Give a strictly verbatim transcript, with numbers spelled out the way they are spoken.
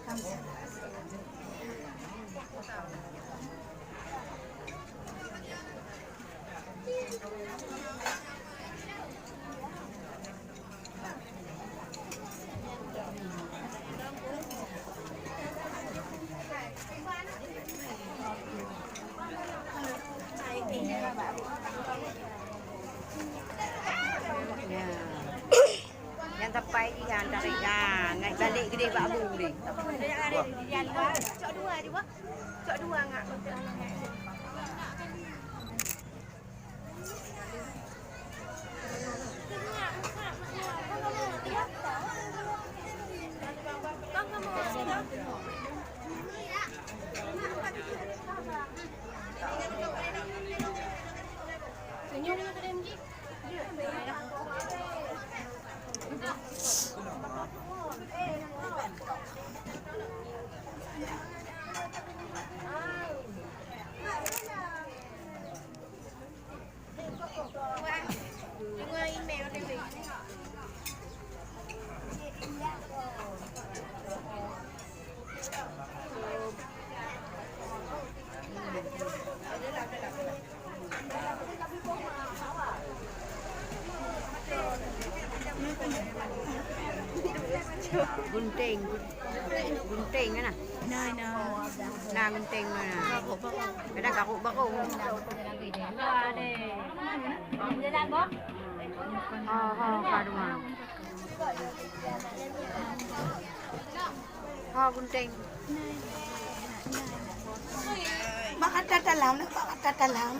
Nyang sapai jih han tarék. Ha, ngai balek keudéh bak bu deh. Cok dua di bawah. Cok dua ngak. Gunting, gunting kan? Na, na. Na gunting mana? Kadang karuk baru. Ha, ha, ha, dua. Ha, gunting. Bak ata talam, bak ata talam.